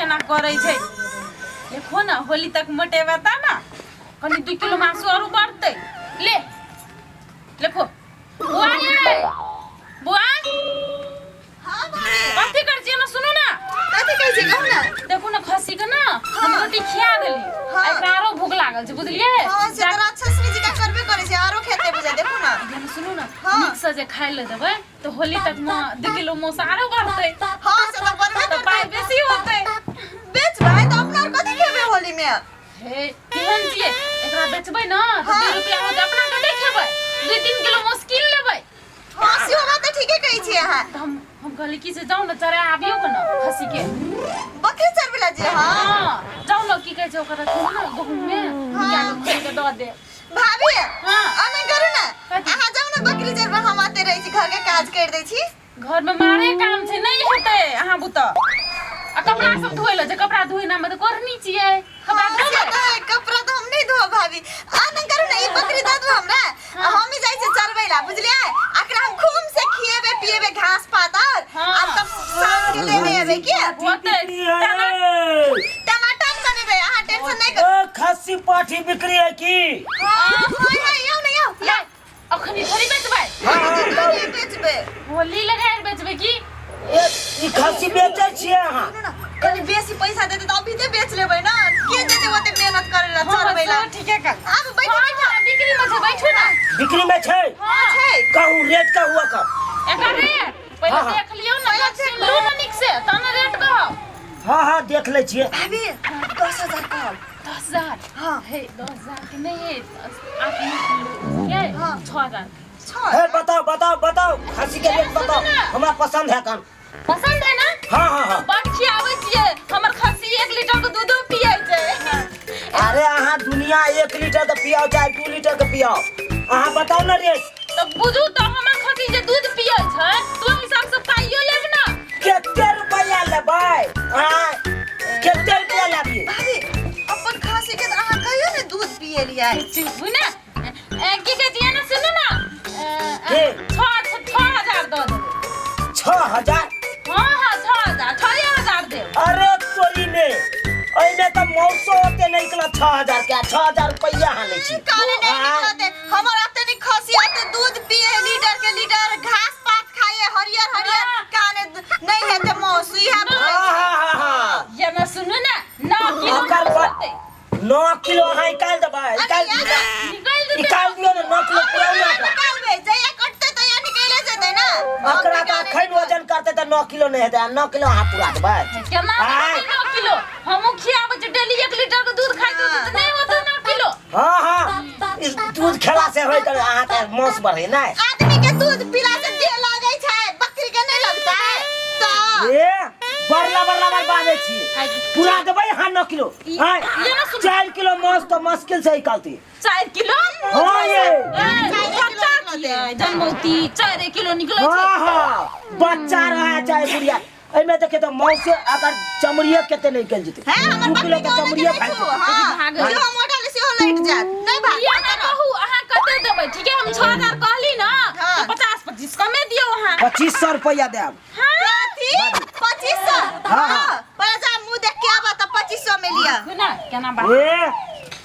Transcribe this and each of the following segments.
केना करै छै। देखो ना, होली तक मोटेबे त ना कनि 2 किलो मासु आरो बढ़तै। ले देखो बुआ, ये बुआ। हाँ भाभी। कथी कर छियै ना? सुनू ना। कथी कहै छी, कहू ना। देखू ना, खस्सी के ना हम रोटी खिया देली। एकरा आरो भूख लागल छै, बुझलियै? हाँ, से तऽ राक्षस जी का करबे करै छै, आरो खेते बुझा, देखू ना। ये सुनू ना। हाँ। नीक से जे खाय ले देबै तऽ होली तक में 2 किलो मौस आरो बढ़तै। हाँ, से तऽ बढ़बे तऽ पाइ करतै। बेसी होतै। बेचबै तऽ अपना आर कथी खेबै होली में? हे, केहन छियै? एकरा बेचबै ना तऽ हाँ। 2 रुपया होतै, अपना कते खेबै? 2-3 किलो मौस कीन लेबै। हाँ, सेहो बात तऽ ठीके कहै छियै अहाँ। तऽ हम कहली कि से जाउ ने चरा आबियौ के ना खस्सी के। बकरी चरबै लए जे? हाँ। हाँ, जाउ ने, की कहै छै ओकर अथी ने गहूम में नुका के खोलि के दऽ देब। भाभी। हाँ। अना करू ना। कथी? अहाँ जाउ ना बकरी चरबै, हम आते रहै छी, घर के काज कर दै छी। घर में मारे काम छै, नहीं हेतै अहाँ बुतऽ। आ कपड़ा सब धोइ लए छै, कपड़ा धोइ ना में तऽ कोरनी छियै, कपड़ा हाँ, से धोबै। तऽ है, कपड़ा तऽ हम नहीं धोब भाभी। आनंद करू ना, ई बकरी दऽ दू हमरा आ हम ही जाइ छी चरबै ला, बुझलियै? एकरा हम खूब से खिएबै पिएबै घास पात आर। आ तब शाम के लेने एबै की। होतै। टमाटर बनेबै, अहाँ टेंशन नहीं करू। ओ खस्सी पाठी बिक्री है की? हाँ हाँ हाँ, यौ ने यौ। ले, अखनी थोड़ी बेचबै। हाँ, हाँ, कहिया बेचबै? होली लगाए बेचबै की? ए, ई खस्सी बेचै छियै अहाँ? सुनू ना, कनि बेसी पैसा देते तऽ अभी ते बेच लेबै ना। के जेतै ओते मेहनत करे ला, चरबै ला? हाँ, ठीके कर। आब बैठू। हाँ। बैठू। हाँ, बिक्री में छै, बैठू ना। बिक्री में छै? हाँ। छै। कहू, रेट कहू एकर। एकर रेट पहिले हाँ, हाँ। देख लियौ ना, सुन लियौ ना नीक से, तहन रेट कहब। हाँ हाँ, देख लै छियै। भाभी, 10,000 कहब। 10,000? हाँ। हे, 10,000 के नहीं है, 8-9 किलो के। हाँ। 6,000। छह? हे, बताओ बताओ बताओ, खस्सी के रेट सुनू बताओ। ना। हमरा पसंद है कान। पसंद है ना? हाँ हाँ हाँ। बड खियाबै छियै, हमर खस्सी 1 लीटर के दूधो पियै छै। अरे, अहाँ दुनिया 1 लीटर के पियाओ चाहे 2 लीटर के पियाओ, अहाँ बताओ ना रेट। तऽ बुझू तऽ हमर खस्सी जे दूध पियै छै तऽ ओहि हिसाब से पाइयो लेब ना। कते रुपया लेबै अहाँ? कते रुपया लेबियै? भाभी, अपन खांसी के तऽ अहाँ कहियो ने दूध पिए लियै। बुझ ने, ए, की कहै छियै ने, सुनू ना, ए, के? 6,000 दऽ देबै। 6,000? हाँ हाँ, 6,000, 6,000 देब। अरे तोरी में, एहिमे तऽ मौसो ओते नहीं निकलत 6,000 के। 6,000 रुपया अहाँ लै छी? काले नहीं हाँ। निकलते? हमर अते नहीं खसी आते दूध पिए, लीटर के लीटर घास पात खाए, हरियर हरियर। हाँ। काने नहीं हेते मौस इहा। हाँ हाँ हाँ हाँ। ये ना, सुनू ना, 9 किलो ओकर मांस होतै। 9 किलो अहाँ निकालि देबै? निकालि निकलि जेतै। निकालि दियौ ने, 9 किलो पुराउ ने ओकरा। निकालबै, जहिया कटतै तहिया निकले जेतै ना। ओकरा तऽ अखन वजन करतै तऽ 9 किलो नहि हेतै, आ 9 किलो अहाँ पुरा देबै? केना आँय? हेतै 9 किलो? हमहूँ खियाबै छियै डेली, 1 लीटर के दूध खाइत होतै तऽ नहि होतै 9 किलो? हाँ हाँ, इस दूध खेला से होइत अहाँके मांस बढ़े नहि? आदमी के दूध पीला से देह लगै छै, बकरी के नहीं लगतै तऽ? ए, बरला बरला बर बाजै छी। पूरा देबै अहाँ 9 किलो? आँय? ये ना सुन। 4 किलो मांस तऽ मुश्किल से निकालती। 4 किलो? हाँ ये। ए, बच्चा छियै, जनमौती 4 किलो निकलै छै। हाँ हाँ, बच्चा रहे चाहे बुढ़िया, एहिमे देखे तऽ मांसे अगर चमड़िए कते नहीं निकलि जेतै। हैं, हमर 2 किलो बकरी के के चमड़िए ओने फाटि के जेतै। हाँ, भागै। जेहो मोटा ले सेहो लटि जायत, नहीं भाग। ये ना कहू अहाँ कते देबै। ठीक है, हम 6,000 कहली ना। हाँ। तऽ 50-25 कमे दियौ अहाँ। 2,500 रुपया देब। कथी, 2,500? हाँ, हाँ। पर जा मुंह देख के आबा तऽ 2,500 में लिया। सुना केना बात। ए,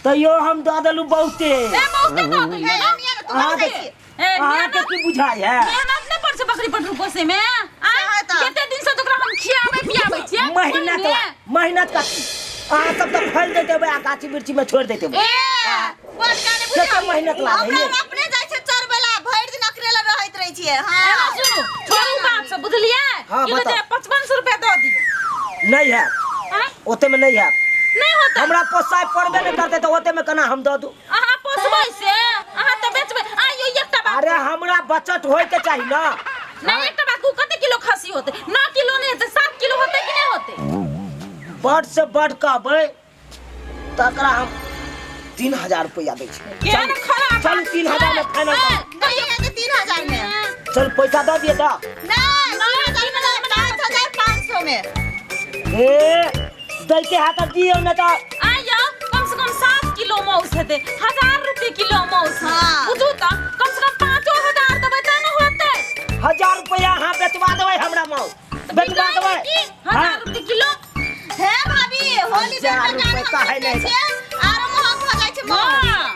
तैयो हम दऽ देलू बहुते। ए, बहुते दऽ देलियै हे ना। मियां, तू अहाँके कथी? ए, अहाँके की बुझाइ है? मेहनत नहि पड़ै छै बकरी पटरू पोसै मे, आँय? सएह तऽ। कते दिन से तऽ ओकरा हम खियाबै पियाबै छियै। मेहनत कोन मेहनत कथी? अहाँ सब तऽ फल दैत हेबै आ गाछी वृक्षी में छोड़ि दैत हेबै। ए, बड़ काने बुझा। कते मेहनत लागै हमरा ये? अपने जाइ छै चरबै ला, भरि दिन अकेले रहैत रहै छियै। एना हाँ। सुनू, छोड़ू बात सब, बुझलियै? हाँ, की कहै छै, बताउ। 5,500 रुपया दऽ दियौ। नहीं है। आँय? ओते में नहीं है। नहि होतै? हमरा पोसाय पड़बे नहि करतै तऽ ओते में केना हम दऽ दू? अहाँ पोसबै से अहाँ तऽ बेचबै आइयो। एकटा बात। अरे, हमरा बचत होय के चाही ना। नहि, एकटा बात कहू, कते किलो खस्सी होतै? 9 किलो नहि हेतै? 7 किलो होतै कि नहि होतै? बड से बड कहबै तकरा हम 3,000 रुपया दै छी। केहन खराब। चलू, 3,000 में फाइनल करू। नहीं है 3,000 में। चल, पैसा दऽ दिए तऽ। नहीं, 3,000 में नहीं, 5,500 में। ए, दै के हाथ दियौ ने तऽ। आइयो कम से कम 7 किलो माउस हेतै, 1000 रुपये किलो माउस। हाँ। बुझू तऽ कम से कम 5,000 देबै तऽ ने होतै। 1000 रुपया अहाँ बेचवा देबै हमरा माउस? तऽ बेचवा बिकाइ देबै? की 1000 रुपये किलो? हे होली बेर हजार में गाना रुपए काहे हम नहि छियै आरो महग भऽ जाइ छै माउस। हाँ,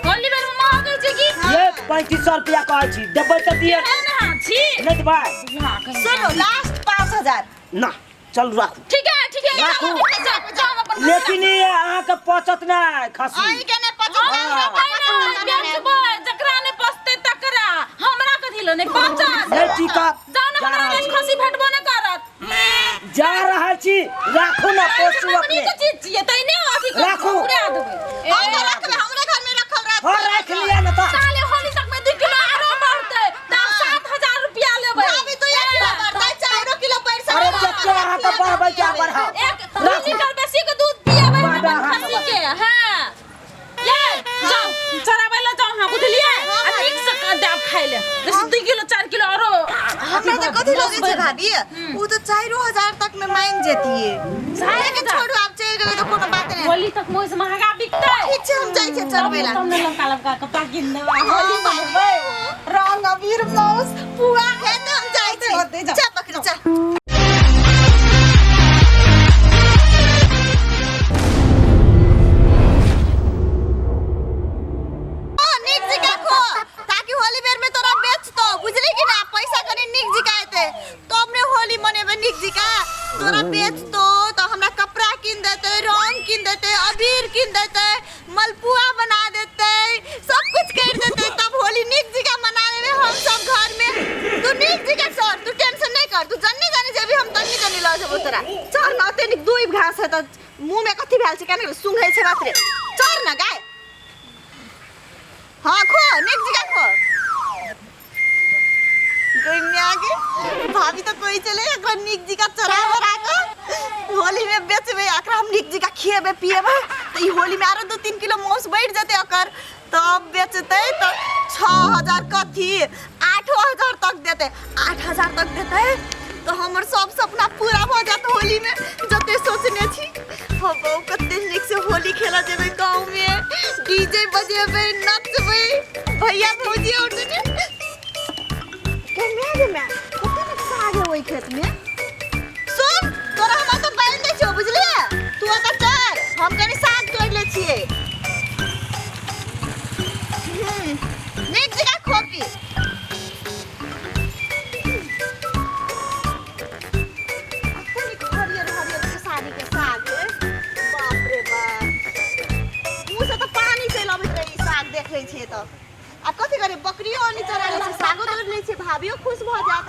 होली बेर में महग होइ छै की? ये 3500 रुपया कहै छी देबै तऽ दिअ ए ना, छी। नहि देबै हाँ, कहीं सुनू लास्ट 5000 ना चल राखू ठीक है, ठीक है, राखू। जाओ, जाओ, हम अपन लेकिन ई अहाँके पचत नहि खसी अहीं के नहि पचत हाँ, हमरा हाँ, पचत नहि। बेचबै, जकरा नहि पचतै तकरा। हमरा कथी लए नहि पचत? नहि टिकत जाउ ने, जा हमरा रहल लेल छी। खसी भेटबो नहि करत। जा रहल छी राखू ने पोसू अपने नीक चीज छियै, तै ने अथी करू, राखू। उड़ा देबै। हम तऽ रखबै हमरा घर में रखल रहत हँ राखि लिअ ने तऽ साले होली तक में 2 किलो आरो बढ़तै, तऽ आब 7000 रुपया लेबै। भाभी तो 1 किलो बढ़तै 4 किलो बढ़ि सकैत अरे जते अहाँके बढ़बै के बढ़ाउ एक दू लीटर बेसी के दूध पियेबै हम बाबा, अपन खस्सी के हाँ ये जाओ चराबै लए जाओ हाँ बुझलियै आ नीक से देब खाइ लए जैसे 2 किलो 4 किलो आरो हमरा तऽ कथी लगै छै भाभी उ तऽ 4000 तक में मान जेतिए लेकिन छोड़ू आब चलि गेलै तऽ कोनो बात नहि होली तक मोस महंगा बिकतै ठीक छै हम जाइ छियै चरबै ला तब ने लमका लमका कपड़ा कीन देबै होली मनेबै रंग अबीर माउस पुआ हे तऽ हम जाइ होते छी जाओ। जा बकरी जा ओ, नीक जकाँ खो ताकि होली बेर में तोरा बेचतो बुझली कि ना पैसा कनि नीक जकाँ एतै तब ने होली मनेबै नीक जकाँ तोरा बेचतो तऽ हमरा कपड़ा कीन देतै रंग कीन देतै अबीर कीन देतै मलपुआ बना देतै सब कुछ कर देतै तब होली नीक जकाँ मना लेबै हम सब घर में तू नीक जकाँ चल तू टेंशन नहीं कर तू जन्नी जानी जेबी हम तन्नी जानी लऽ जेबो तोरा चल न ओते नीक दूइब घास है तऽ मुँह में कथी भेल छै केना सुंघै छै मात्रे चल न गाय हाँ खो नीक जकाँ खो गइमे आगे भाभी तऽ कहै छलै एकरा नीक जकाँ चढ़ा बढ़ा कऽ होलीमे बेचबै एकरा हम नीक जकाँ खिएबै पिएबै तऽ ई होलीमे आरो 2-3 किलो मांस बढ़ि जेतै ओकर तब बेचतै तऽ 6000 कथी 8000 तक देतै 8000 तक देतै तऽ हमर सब सपना पूरा भऽ जायत होलीमे जते सोचने छी हो बहु कते नीक से होली खेलऽ जेबै गाँवमे डीजे बजेबै नचबै भैया भौजी और दुनू गे माय गे माय कते नीक साग है ओहि खेत में सुन तोरा हम ओतऽ बान्हि दै छियौ बुझलियै तू ओतऽ चल हम कनि साग तोड़ि लै छियै नीक जकाँ खोपी हरियर हरियर खेसारी के साग है बाप रे बाप मुँह से तऽ पानी चलि अबैत रहै ई साग देखै छियै तऽ आब कथी करी बकरियो ओनी चरा लै छै सागो तोड़ि लै छै भाभियो खुश भऽ जायत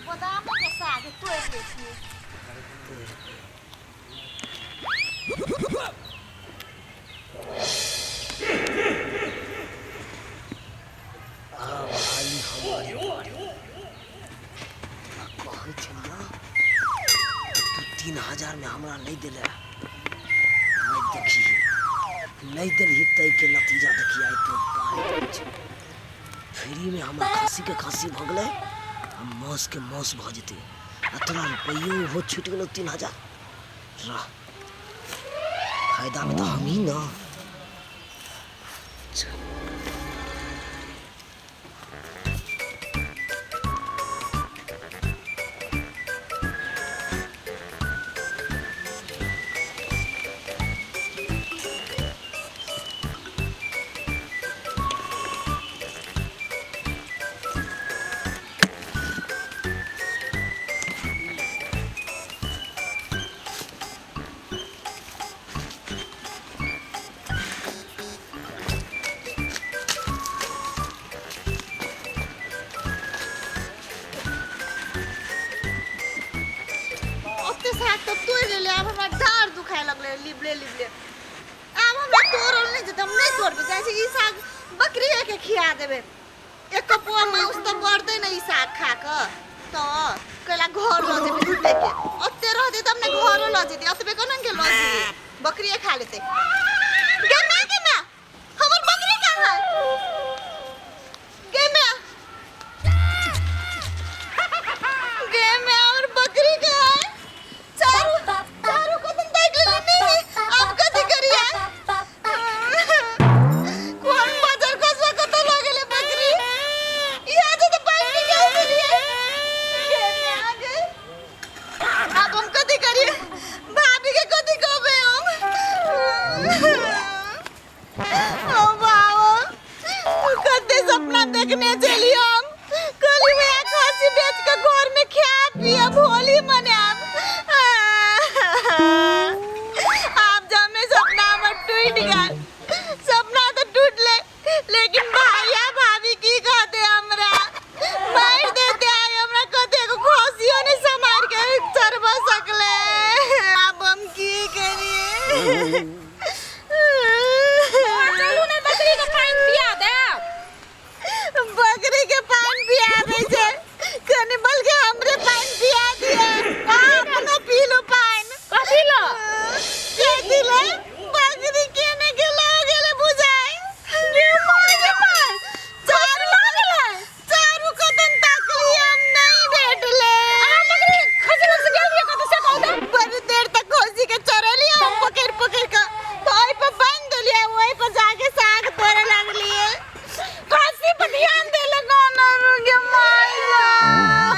बादामो के साग तोड़ि लै छियै भाई हमारे बारे तोरा कहै छलियै तू 3000 में हमरा नहि देले आइ देखी नहि देलही ताहिके नतीजा देखी आइ तो पाइ छै फ्रीमे हमर खस्सीके खस्सी भऽ गेलै आ मांसके मांस भऽ जेतै आ तोरा रुपैयो ओहो छुटि गेलौ 3000 रह फायदामे तऽ हमही ने ओते साग तऽ तोड़ि लेले आब हमरा डाँर दुखाय लगलै लिबले लिबले आब हमरा तोड़ल नहि जेतै हम नहि तोड़बै जाइ छै ई साग बकरिएके खिया देबै एक पौआ माउस तऽ बढ़तै ने ई साग खा कऽ तऽ कैला घर लऽ जेबै लूटेके ओते रहतै तब ने घरो लऽ जेतै ओतबे कोना के लऽ जेबै बकरिए खा लेतै गे माय गे माय हमर बकरी कहाँ है गे माय गे माय हमर बकरी कहाँ है चारू चारू कदम देख लेली अब कथी करिया कोन बाजार कसवा कतऽ लऽ गेलै बकरी इहाँ से तऽ पानि निकलि गेलै। देखने चली हम। कहली वएह खस्सी बेच के घर में खायब पियब, होली मनायब। आब जमे सपना हमर टूटि गेल। सपना तऽ टूटलै, लेकिन भैया भाभी की कहते हमरा? मारि देते आइ हमरा। कहते एगो खसियो नहि सम्हारि के चरबा सकलै। आब हम की करियै? चलू ने, बकरी के पानि पिया देब। बकरी के पानि पियाबै छै कनि, बल्कि हमरे पानि पिया दिए, अपनो पी लू पानि। कथी ल? कथी ले? बकरी केने के लऽ गेलै बुझाइ। चारू चारू कतन ताकली हम, नहीं भेटले। अहाँ बकरी खसी लग से गेल रहियै कतौ, से कहू तऽ। बड़ी देर तक खसी के चरलियै हम पकड़ि पकड़ि के, तऽ ओहि पर बान्हि देलियै, ओहि पर जाके साग तोड़े लागलियै। खसी पर ध्यान देले कोन गे माय?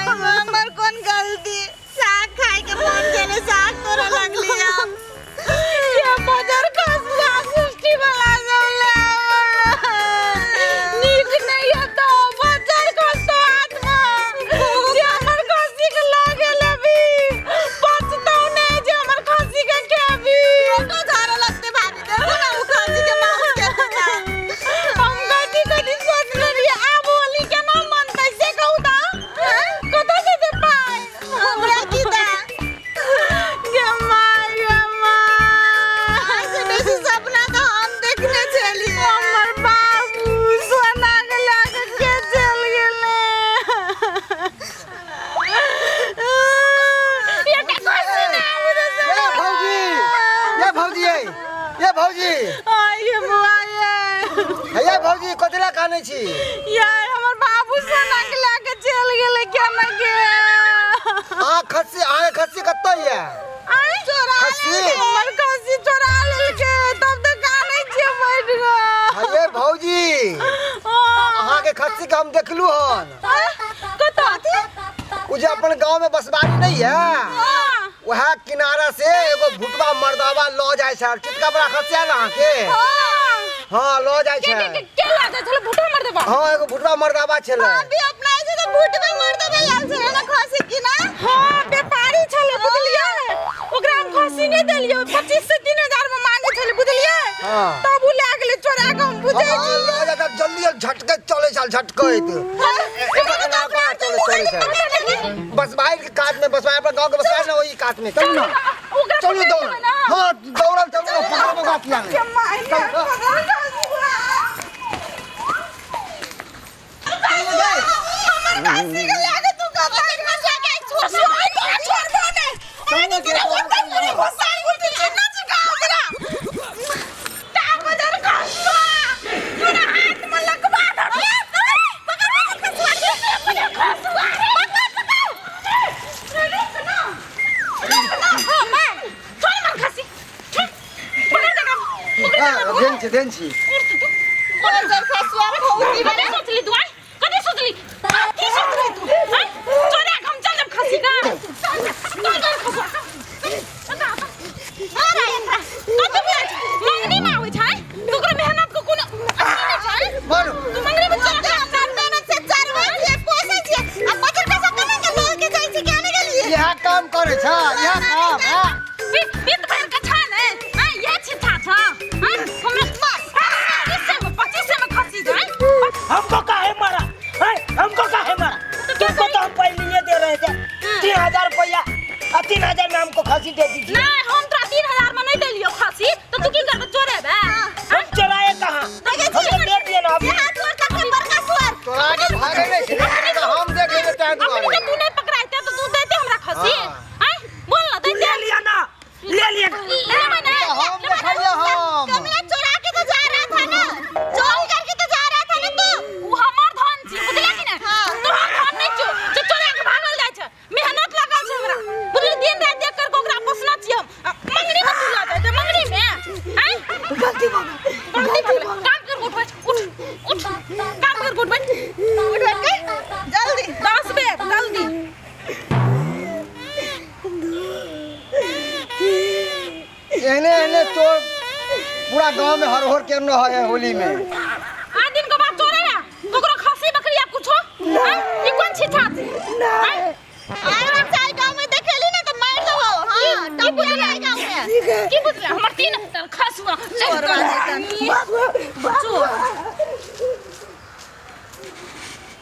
हमर कोन गलती? साग खाय के मन छलै, साग तोड़े लागलियै हम। ये बजर खसुआ सृष्टि वाला सब नीक नहीं है तो बजर खसतो हाथ में जे हमर खसी के लगे लेबी, बचतो नहीं जे हमर खसी के खेबी। तो झाड़ा लगते भाभी, देखो ना उ खसी के मांस के। हम कथी कथी सोचने रहियै, आब होली केना मनतै से कहू तऽ? कतऽ से देब पाइ? हमरा की ता? गे माय, गे माय। से बेसी सपना तऽ हम देखने छलियै। हमर बाबू सोना के लए के के चल गेलै? एकटा खस्सी ना आबै तऽ। ये भौजी, ये भौजी, ये ये भौजी। आइ बौआ ये। हे ये भौजी, कथी लए कानै छी? यार, हमर बाबू सोना के लए के चल गेलै केना के। अहाँ खस्सी, अहाँके खस्सी कतऽ यऽ? आइ चोरा खस्सी? हमर खस्सी चोरा लेलकै, तब तऽ कानै छियै बैठ कऽ। हे ये भौजी, अहाँके खस्सी के हम देखलू हन। कतऽ? ओ जे अपन गांव में बसबारी नहीं है, वह किनारा से एगो भुटवा मर्दावा लऽ जाइ छै। चितका बड़ा खस्सी है ना अहाँके? हाँ, लऽ जाइ के छै। के के लागे छलै भूटा मर देबा? हाँ, एगो भुटवा मर्दावा छलै। भाभी, अपना ऐसे तऽ भूटबे मर देबे आयल छलै ना खसी की ना? हाँ, व्यापारी छलै, बुझलियै? ओकरा हम खस्सी नहि देलियै। 25 से 3000 में मांगे छलै, बुझलियै? तब उ लए गेलै चोरा के, हम बुझै हाँ, छी। लऽ जाइ छै, जल्दी झटके चलै छल, झटकैत एना एना ओकरा चलै चलै छै बसबाई के कात में। बसबाई, अपन गांव के बसबाई ना, वही कात में। चलू ना। ओकरा चलू, दौड़। पकड़ि लेबै ना। हाँ, दौड़ल चलू ना, पकड़बो गाछ लागे। के माय, चल, पकड़ खसुआ। हमर खसी के लागे तू कतऽ खसुआ के छोड़ तोरा, छोड़बो नै। चलू ना, तोरा ओतै पूरी घुसाई गुटी चिन्ना चिका हमरा टा बजर खसुआ, तोरा हाथ में लगवा धरले। पकड़ खसुआ के, पकड़ खसुआ रे, पकड़ पकड़। रुक ना, रुक ना। हाँ मार, छोड़ मार खसी, छोड़, पकड़ जगह, पकड़। हाँ, देन छी, देन छी। उठ तू। बजर खसुआ भौजी। कथी सोचली तू? आय, कथी सोचली? की सोचली तू? आय, चोरा के हम चल जब खसी का। चल चल खसुआ, चल चल। कथी बुझाइ छै? मंगनी में आबै छै तो ओकरा मेहनत के कोनो अथी नहि छै। मारू। तू मंगनी में चल। ओते हमर मेहनत से चरबै छियै, पोसै छियै, आ बजर खसुआ केना के लऽ के जाइ छै? केने गेलियै? इएह काम करै छ, इएह काम, हाँ? बीत बीत भर के छा ने आय, ये छिछा छा आय हमरा मार। 25 में, 25 में खसी जाय। हमको काहे मारा हैं? हमको काहे मारा? तुमको तो हम पहले ही दे रहे थे 3000 रुपया और 3000 में हमको खसी दे दीजिए। नहीं, हम तोरा 3000 में नहीं देलियो खसी, तो तू की करबे? चोरेबे? हम चुराए कहाँ? हम तो दे दिए ना अभी। यहाँ चोर सबसे बड़का चोर। तोरा के भागे नहीं छै तऽ हम देख लेबै ताहि अपने दुआरे। के तू नहीं पकड़ाइते तो तू देते हमरा खसी? हाँ। आय, बोल ना, देते? ले लिया ना, ले लिया। लेबै ना? हम देखलियै हम। कमला चोरा के तो जा रहा था ना, चोरी करके तो जा रहा था ना तू। उ हमर धन छी, बुझले कि नहीं? हाँ। तोहर धन नहीं छौ जे चोरा के भागल जाइ छै। मेहनत लागल छै हमरा, बुझली? दिन राति देख कर के ओकरा पोसना छी हम। आ, मंगनी में तू लऽ जाइ छै मंगनी में? आय, गलती हो गई। गलती भऽ गेलै। काम कर, उठ बैठ, उठ उठ, काम कर, उठ बैठ। उठ बैठ के जल्दी। 10 बेर जल्दी। एहने एहने चोर पूरा गांव में हर हर केने है होली में। आठ दिन के बाद चोरे रे ककरो खसी बकरी। नहीं। आराम से आई गांव में देखेली ना तो मार देबो। हां, टप जाई गांव में। ठीक है। की बुझले हमर 3000 खसुआ चोरवा जेतन। चोर।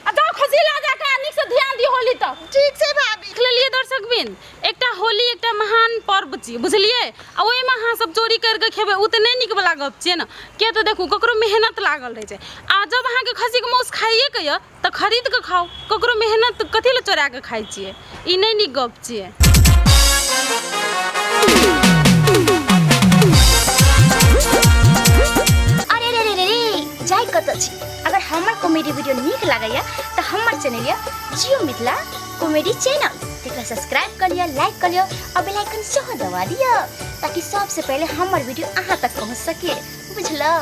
आ जाओ खसी ला जाके नीक से ध्यान दियो होली तक। ठीक छै भाभी। देख लेलियै दर्शक बिन, एकटा होली एकटा महान पर्व छियै, बुझलियै? आ ओहिमे अहाँ सब चोरी करिके खेबै ओ तऽ नहि नीक वला गप छियै ने। किया तऽ देखू ककरो मेहनत लागल रहै छै, आ जब अहाँके खस्सीके मासु खाइएके यऽ तऽ खरीद कऽ खाउ, ककरो मेहनत कथी लए चोरा कऽ खाइ छियै? ई नहि नीक गप छियै। अरे रे रे रे रे, जाय कतऽ छी? अगर हमर कॉमेडी वीडियो नीक लागैया तऽ हमर चैनल यऽ जियो मिथिला कॉमेडी चैनल, तेकरा सब्सक्राइब कऽ लिअ, लाइक कऽ लिअ और बेल आइकन सेहो दबा दिअ ताकि सबसे पहिले हमर वीडियो अहाँ तक पहुँच सके, बुझलौ?